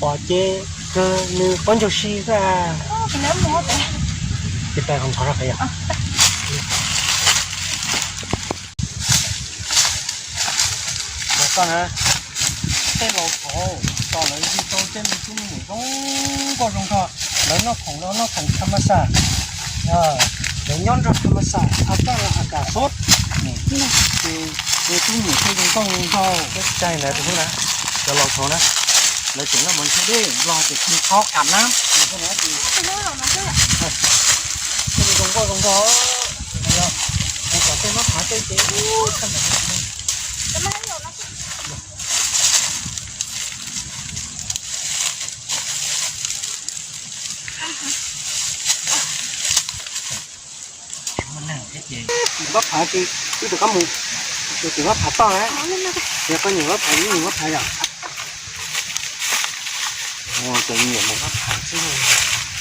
Pom ces kawg nws pob ntsug si xwb. Ces pais hauv ntxhov rau pem yom. Koj na, tej laus thaud tso lawv yug tau tej me tub me nyuam zoo nkauj zoo nraug, lawv noj khoom los noj khoom tham ma xas, lawv nyob nrog tham ma xas, a coj los a kam sub, ces me tub me nyuam thiaj zoo nkauj zoo nraug. Peb caij ntawd tus hlub na, cov laus thaud na, lawv tseem noj mov ntsuab dej, Nplog ces khi khau av nab, zoo nkauj zoo nraug, kom tej mab phav tej ces mab phav ces wb rov qab mus, ces mab phav toj na, yog koj nyiam mab phav wb mus mab phav yom. Ua cas nyiam mus mab phav xwb.